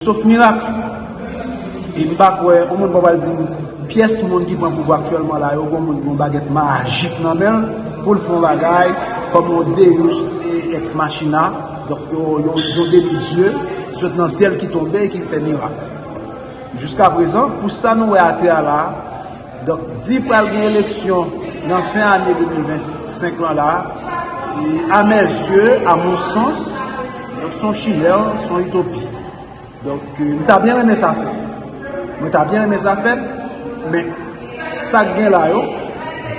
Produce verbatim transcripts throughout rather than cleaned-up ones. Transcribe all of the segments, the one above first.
Sof mirak. E m pa kwè, yon moun pa pral di m, pyès moun ki pran pouvwa aktyèlman la yo, gon moun ki gon bagèt majik nan men l pou l fè yon bagay kòm yon Deus ex machina. Donk, yon, yon, yon demi dye sot nan syèl ki tonbe e ki fè mirak. Jiskaprezan, pou sa nou wè atè a la, donk, di pral gen eleksyon nan fen ane de mil vennsenk lan la, e, à mes yeux, à mon sens, donk, se yon chimè, se yon itopi. Donk, e, m ta byen renmen sa fèt. Mwen ta byen renmen sa fèt, men sa k gen la yo,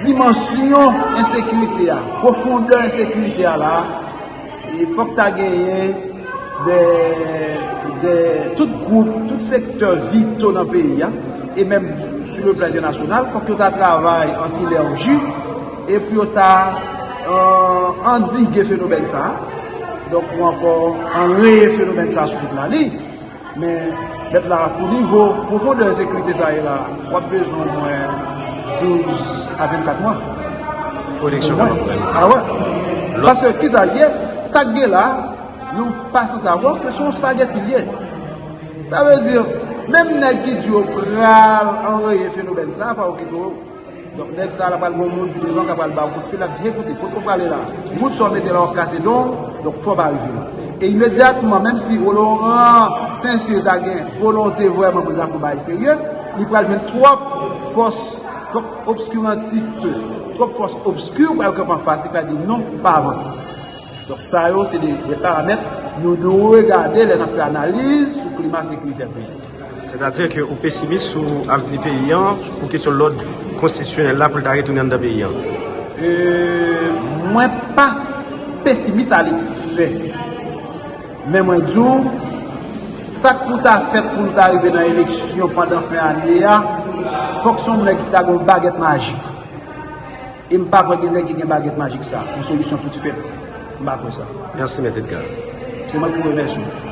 dimansyon ensekirite a, pwofondè ensekirite a la, e fòk ta genyen de, de tout gwoup, tout sektè vito nan peyi a, e menm sou le plan entènasyonal, fòk yo ta travay an sinèji, e pou yo ta, euh, andige fenomèn sa a, donk, ou ankò anreye fenomèn sa a sou tout laliy. Men, mèt la, pou nivo pwofondè ensekirite sa ye la, w ap bezwen omwen douz a vennkat mwa. Pou eleksyon kapab òganize. A wè. Paske kisa l ye? Sa k gen la, nou pa sanse sawa ke se yon spaghetti l ye. Sa vle di, menm nèg ki di yo pral anreye fenomèn sa, pa okipe yo. Donk, nèg sa la pral gon moun pi devan k ap pral ba w kout fil, l ap di, "Hey, koute, kote w prale la? Wout sa w mete la, w ap kase don w, donk fò w pa rive la." E imedyatman, menm si Laurent Saint-Cyr ta gen volonte vrèman pou l ta fè yon bagay serye, li pral jwenn twòp fòs, twòp obskirantis, twòp fòs obski pral kanpe anfas li, k ap di, "Non, pa avanse." Donk, sa yo, se de, de paramèt nou dwe gade lè n ap fè analiz sou klima sekiritè peyi. Sètadi ke ou pesimis sou avni peyi an, pou kesyon lòd konstitisyonèl la, pou l ta retounen anndan peyi an? E, mwen pa pesimis aleksè. Men mwen di w, sa k pou ta fèt pou n ta rive nan eleksyon pandan fen ane a, fòk se yon nèg ki ta gen yon bagèt majik. E m pa kwè gen nèg ki gen bagèt majik sa, yon solisyon tout fèt. M pa kwè sa. Mèsi, Mèt Edgar. Se mwen ki remèsye w.